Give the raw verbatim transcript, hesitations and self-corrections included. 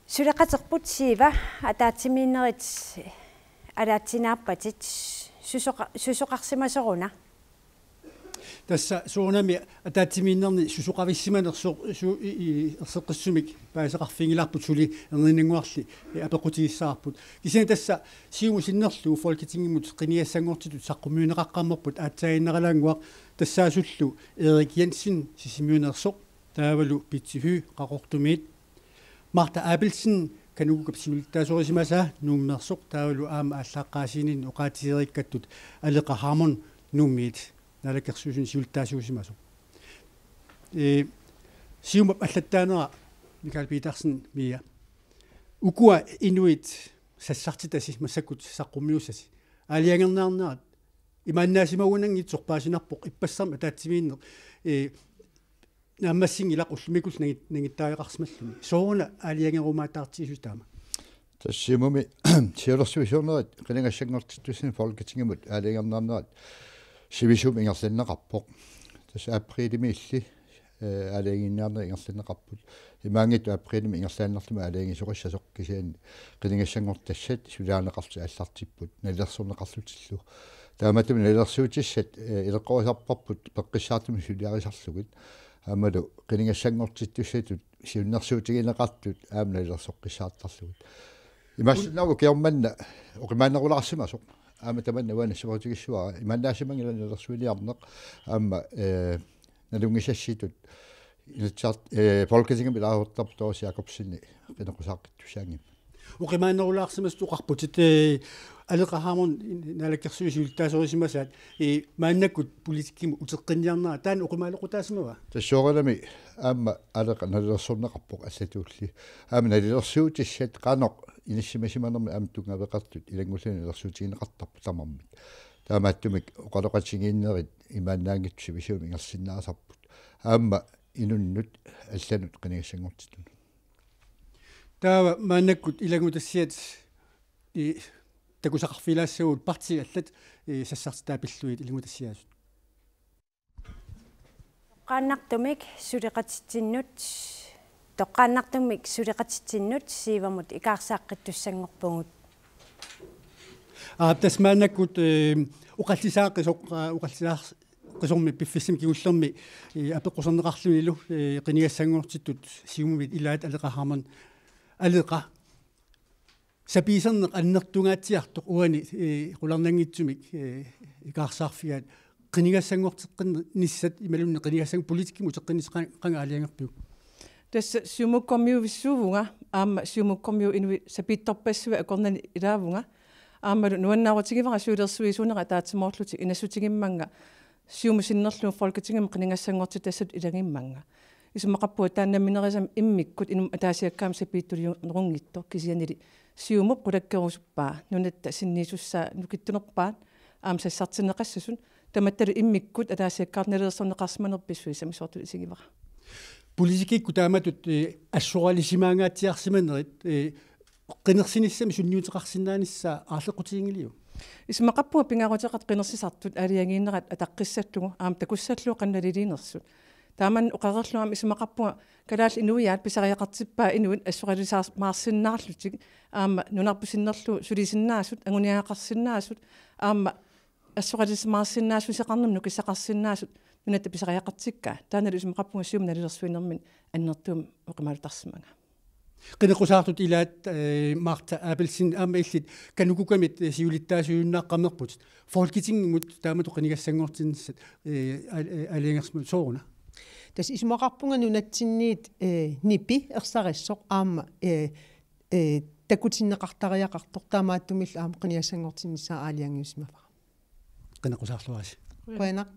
Suleqaterput Siiva, ataatsimiinnerit alaatsinaappatit, susoqa-, susoqarsimasoruna? Tassa soorunami ataatsimiinnerni susoqavissimanersoq su-, i-, i-, erseqqissumik paaseqarfigilaarput, suli erniinnannguarli, eh, apeqqutigissavarput. Kisianni tassa Siumut sinnerlugu Folketingimut qinigassanngortitut saqqummiunneqaqqammerput aatsaaginnaralaannguaq, tassaasullu Erik Jensen Sisimiuneersoq, taavalu Pitsi Høegh Qaqortumiit, Martha Abelsen KANUKOKA-p siulittaasorisimasaa Nuummeersoq, taavalu aamma aallaqqaasiininni oqaatigereerikkattut Aleqa Hammond Nuummiit, Naalakkersuisuni siulittaasuusimasoq. Ee, Siumup allattaanera Mikael Petersen, Mia. Ukua inuit sassartitasi massakkut saqqummiussasi aalajangerniarnerat imaannaasimagunianngitsoq paasinarpoq, ippassaammi ataatsimiinneq, ee, naammassinngilaq ullumikkullu nangit-, nangittariaqarsimalluni. Sooruna aalajangerumaataartigisoq taama? Tassa Siumumi siulersuisuunerit qinigassanngortittussanik Folketingimut aalajangerniarnerat sivisuumik ingerlanneqarpoq. Tassa aprilimiilli, eh, aalajangiiniarnerit ingerlanneqarput. Imaanngitsoq aprilimi ingerlaannartumik aalajangiisoqassasoq, kisianni qinigassanngortitassat suliarineqarlutik aallartipput nalilersorneqarlutillu. Taamaattumik nalilersuutissat, eh, ileqqorisarparput peqqissaartumik suliarisarlugit. Aammalu qinigassanngortittussatut siunnersuutigineqartut aamma nalilersoqqissaartarlugit. Imaassinnaavoq ukioq manna oqimaannerulaarsimasoq. Aamma tamanna uani nassiutigissavara. Imaannaasimanngilat nalilersuiniarneq aamma, eh, nalunngisassitut Inatsisart-, eh, Folketingimi ilaasortarput Doris Jakobsen qineqqusaaqqittussaanngimmat. Oqimaannerulaarsimasut oqarputit, eh, Aleqa Hammond Naalakkersuisut siulittaasorisimasaat, eh, maannakkut politikkimut uteqqinniarnera, taanna oqimaaleqqutaasimava? Tassa soorunami aamma Aleqa nalilersorneqarpoq allatuulli. Aamma nalilersuutissat qanoq inissisimasimanermik aamma tunngaveqartut ilanngullugit nalilersuutigineqartarput tamarmik. Taamaattumik oqaloqatigiinnerit imaannaanngitsoq sivisuumik ingerlanneqartarput. Aamma inunnut allanut qinigassanngortitunut. Taava maannakkut ilanngutassiat, i-, takusaqarfigilaassagut partiit allat, i-, sassartitai pillugit ilanngutassiaasut. Toqqaannartumik suleqatitsinnut, toqqaannartumik suleqatitsinnut Siivamut ikaarsaaqqittussanngorpugut. Aa, tassa maannakkut, eh, oqallisaaqqisoq, aa, oqallisaaqqisormi piffissami kingullermi, eh, apeqquserneqarlunilu, eh, qinigassanngortitut Siumumit ilaat Aleqa Hammond. Aleqa, sapiiserneq annertungaatsiartoq uani, eh, qularnanngitsumik, eh, ikaarsaarfigaat, qinigassanngorteqqinnissat imaluunniit qinigassanngor-, politikkimut uteqqinnissat qan-, qanga aalajangerpiuk? Tassa Siumukkormiuvissuuvunga, aamma Siumukkormiut inuit sapiitsorpassuit akornanni ilaavunga. Aammalu nuannaarutigivara siulersuisuunerat ataatsimoorlutik inassutigimmanga Siumut sinnerlugu Folketingimi qinigassanngortitassatut ilagimmanga. Isumaqarpunga taanna namminerisami immikkut inummut ataasiakkaamik sapiitsuliunerunngitsoq, kisiannili Siumup qulakkeerusuppaa, nunatta sinniisussaa nukittunerpaat, aamma sassartinneqassasut, tamattalu immikkut ataasiakkaartut nalilersorneqarsimanerat pissusissamisoortutut isigivara. Politikkikkut taamatut, eh, assoralisimaangaatsiarsimanerit, eh, qinersinissamik sunniuteqarsinnaanissaa aarleqqutiginngiliuk? Isumaqarpunga pingaaruteqartut qinersisartut aalajangiinerat ataqqissallugu aamma takussallugu qanoq naliliinersut. Taamani oqareerlunga aamma isumaqarpunga Kalaallit Inuiaat pisariaqartippaa inuit assoralisaamaarsinnaarlutik aamma nunarput sinnerlugu sulisinnaasut, anguniagaqarsinnaasut, aamma assoralisimaarsinnaassuseqarnermut nukissaqarsinnaasut nunatta pisariaqartikkaa. Taannalu isumaqarpunga Siumup nalilersuinermini annertuumik oqimaalutarsimanga. Qineqqusaartut ilaat, eh, Martha Abelsen, aamma illit KANUKOKA-mit, eh, siulittaasuujunnaaqqammerputit. Folketingimut taamatut qinigassanngortinnissat, eh, al-, eh, aalajangersimapput sooruna? Tassa isumaqarpunga nunatsinniit, eh, nipi ersarissoq aamma, eh, eh, takutinneqartariaqartoq, taamaattumillu aamma qinigassanngortinnissaa aalajangiusimavara. Qineqqusaarluarisi. Qujanaq.